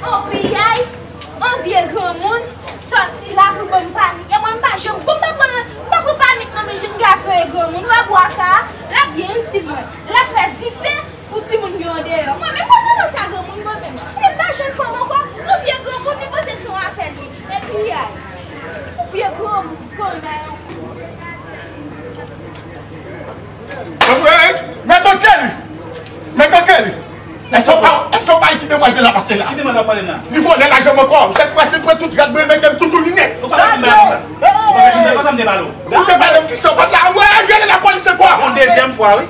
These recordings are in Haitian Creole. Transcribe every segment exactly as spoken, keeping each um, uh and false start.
Yon piyay, yon vye granmoun, sòti la pou l ban m panik. E mwen, m pa janm, bon, m pa pran, m pa pran panik nan men jenn gason e granmoun. Ou wè bwa sa a, l ap byen itil mwen. L ap fè dife pou timoun yo andeyò. Mwen menm, mwen nan sa granmoun mwen menm. E m pa jèn fanm ankò, yon vye granmoun, li panse se yon afè li ye. E piyay, yon vye granmoun, granmoun. Mèt Okel! Mèt Okel! Èske w pa, èske w pa wè ti demwazèl la pase la? Ki demwazèl ap pale la? Li vòlè lajan m ankò. Sèt fwa, se pran tout rad mwen, mete m toutouni nèt. Ou pa ka di m bagay konsa. Ou pa ka di m bagay konsa, m te pale w. Ou te pale m ki sa w pa t la. Mwen, rele lapolis se kwa? Se yon dezyèm fwa, wi.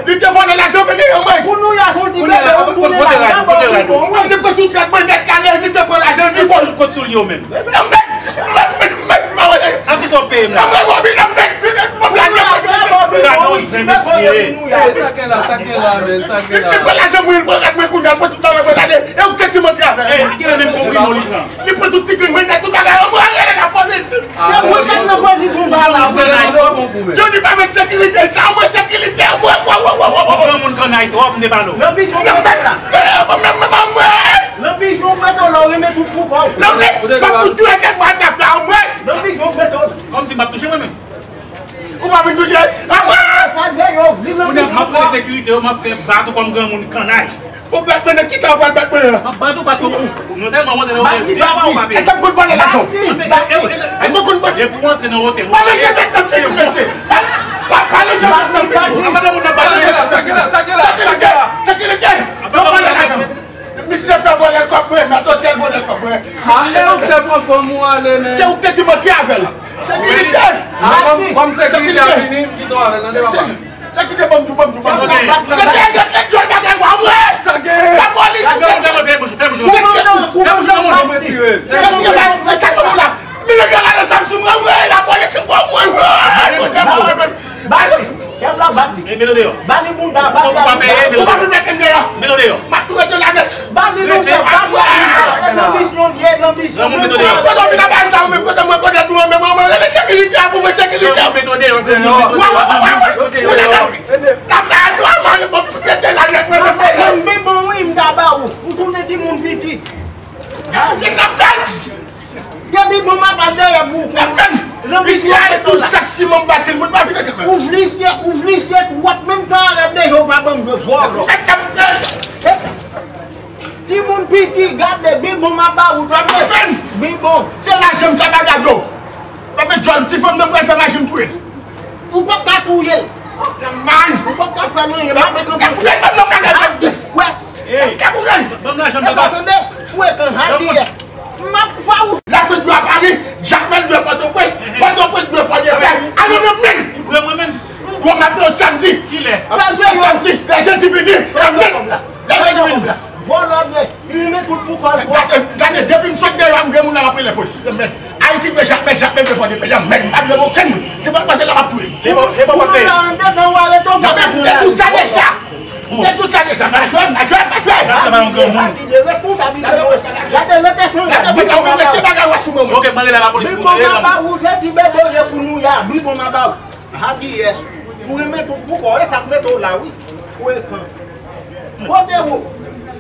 Li te vòlè lajan, men li anmay. Pou nou ya, son ti bebe, ou tounen la, la, bon, bon, bon. Li pran tout rad mwen, nèt la, li te pran lajan, li vòlè. Kot sou li yo menm? Nan mèt, mèt, mèt, mèt, mèt. An ki sa w peye m la? Nan mèt, Bobby, nan mèt, mèt, mèt, mèt, mèt. Gade yon zen mesye. Sa gen la, sa gen la, men, sa gen la. Li pran lajan mwen, li pran rad mwen kounye a, li pran tout lajan mwen, ale. E ou te di mwen travay. Ey, li gen la menm pou wi non li pran. Li pran tout ti grenn mwen, tout bagay, mwen ale lapolis. Se mwen k ap nan polis, ou pa la. Johnny pa met sekirite, sa mwen sekirite, mwen, mwen, mwen, mwen, mwen. Ou pran moun kannay twòp, m te pale w. Nan bizyon mwen la. Nan mèt, mèt, mèt, mwen. Nan bizyon mwen la, ou renmen tout pou kò w. Nan mèt, pa pou tire kèk mwen atap la, mwen. Nan bizyon mwen la. Kòmsi m ap touche mwen menm. Ou pa vin touche. Kounye a, m ap rele sekirite yo, m ap fè bat ou kòm granmoun kannay. Ou bat mwen nan kisa ou pral bat mwen an? M ap bat ou paske ou, nou tèlman monte nan otèl, devan ou pa peye. Èske m konn vòlè lajan? Èske w konn vòlè? Depi w antre nan otèl, ou pa peye. Pale jan m ap fè mesye. Pa, pale jan m ap fè mesye. An madan moun nan pale. Sekirite, sekirite, sekirite. Yo vòlè lajan. Misye fè vòlè kòb mwen, mèt otèl vòlè kòb mwen. A, e ou k te pran fanm ou ale, men. Se ou k te di m antre avè l. Sekirite! A, kòm, kòm sekirite a vini, m kite w avè l nan deba pa. Sekirite, ban m di w, ban m di w, ban m di w. Yo te, yo te djòl bagay, wa, wè! Sa gen? Lapolis! Fè bouch, fè bouch, fè bouch. Fè bouch, fè bouch. Mwen tire. Mwen tire, bay, e sa k ban m la? Milyon dola nan zam sou mwen, wè, lapolis sou mwen, wè. Ba li, kèm la bat li. E, mete w deyò. Ba li moun sa, ba li. Ou pa peye, mete w deyò. Mete w deyò. M ap tou rete la nèt. Ba li moun sa, ba li. Nan bizyon li ye, nan bizyon. Granmoun, mete w deyò. Kote w vin ap bay sa ou menm, kote mwen, kote nou menm, mwen, mwen, rele sekirite a pou mwen, sekirite a. Granmoun, mete w deyò, granmoun, mete w deyò. Wè, wè, wè, wè, wè. Ou la, la, la, la, la, mwen, mwen, pou tete la nèt, mwen, mwen, mwen. Mwen bon, wi, m ta ba ou. Ou tounen timoun piti. Ou vin nan men. Depi bon m ap al dèyè boukou. Nan isi a, e douz sak siman m bati l, moun pa vin antre men. Ou visye, ou visye twòp, menm tan arèt deja ou pa ban m jwe vòlò. Timoun piti, gade, Bibon m ap ba ou, tande. Bibon. Se lajan m sa pa gade w. Fè men djòl, ti fanm nan m pral fè maji m touye l. Ou p ap ka touye l. Nan man. Ou p ap ka fè l anyen, m ap fè kanpe. Gade, gade, gade, gade. Wè. Ey, ban m lajan m, papa. Tande, frekan, habiyè. M ap fè ou. Lafrik dwe a Pari, Jakmèl dwe Pòtoprens, Pòtoprens dwe Fòdepè. Alò nan men. Ou dwe mwen menm. M dwe m ape yo samdi. Kilè? Samdi, lè Jezi vini, nan men. Lè Jezi vini. Vòlò de, li renmen tout pou kò l. Gade, gade, depi m sot deyò a, m gen moun nan m ap rele polis. Nan men. Ayiti dwe Jakmèl, Jakmèl dwe Fòdepè. Nan men, m pa dwe okenn moun. Se pa pase la m ap touye. E bon, e bon, papi. Ou nan andedan, ou arete w. Nan men, m te tou sa deja. Te tou sa deja, majò, majò, majò. Sa se pa yon granmoun. Pati de responsablite nou. Gade, rete san rad. Gade, mwen, mwen, mwen, ti bagay wè sou mwen, mwen. Ok, mande la lapolis pou tire granmoun. Bibon m ap ba ou, se ti bebe pou nou ya, Bibon m ap ba ou. Habiyè. Ou renmen tout pou kò, e sa k mete w la, wi. Frekan. Kote ou?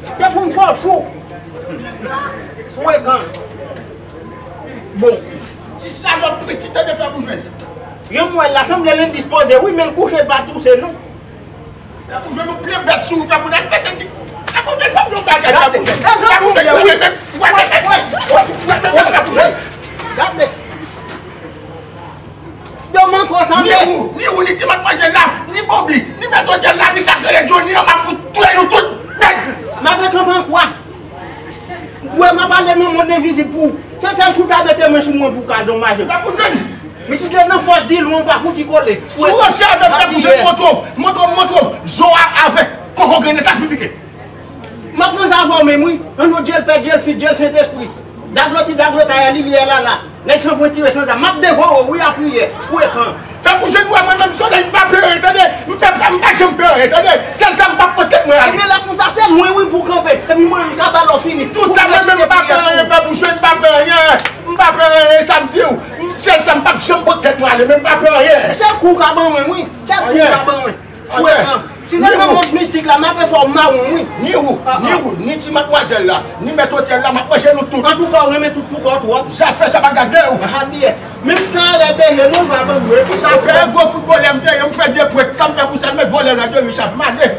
Te pou m fè w fou. Frekan. Bon. Ti salòp piti, tande fè pou jwenn. Yon m wè l la, sanble l endispoze, wi, men l kouche, l pa touse, non. Fè pou jwenn ou plen bèt sou ou, fè pou nèg mete ti. Fè pou nèg ban m yon bagay, fè pou jwenn. Fè pou jwenn, ou renmen, ou renmen, ou renmen, fè pou jwenn. Gade. Yo manke w tande. Ni ou, ni ou, ni ti matmwazèl la, ni Bobby, ni mèt otèl la, ni sa k rele Johnny an, m ap fout touye nou tout nèt. M ap kanpe an kwa. Wè, m ap ale nan mond envizib pou ou. Se sèl si w ta mete men sou mwen pou w ka donmaje m. Fè pou jwenn. Men si se nan fòs di lwen, ou pa fouti kole. Si w ranse avè m, fè pou jwenn, montre w, montre w, montre w zo a avèk koko grennen sa k pi pike. M ap nan zafè w menm, wi. Ann, djèl pè, djèl fi, djèl Sentespri. Dagloti, daglotay, li, li, la, la. Nèg san pwen tire san zam. M ap devore w, wi, a priyè. Frekan. Fè pou jwenn, wè, mwen menm, solèy, m pa pè anyen, tande. M fè pa, m pa janm pè anyen, tande. Sèl sa m p ap pote mwen ale. Ebyen, lè konsa, se mwen, wi, pou kanpe. Epi mwen, m ka ba lò fini. Tout sa, mwen menm, m pa pè anyen, fè pou jwenn, m pa pè anyen. M pa pè anyen, sa m di w. M, sèl sa, m p ap janm pote mwen ale, men m pa pè anyen. Sèl kou w ka ban mwen, wi. Sèl kou w ka ban mwen. Frekan. Si lè nan mond mistik la, m ape fè w mawon, wi. Ni ou, ni ou, ni ti madmwazèl la, ni mèt otèl la, m ap manje nou tout. Antouka, w renmen tout pou kò w twòp. Zafè sa pa gade w. Adyè. Menm tan alè deje nou va ban mwen. Zafè gwo foutbolè m te ye, m fè de pwent. Sa m fè pou sa, m met vòlè radyo Richard, m ale.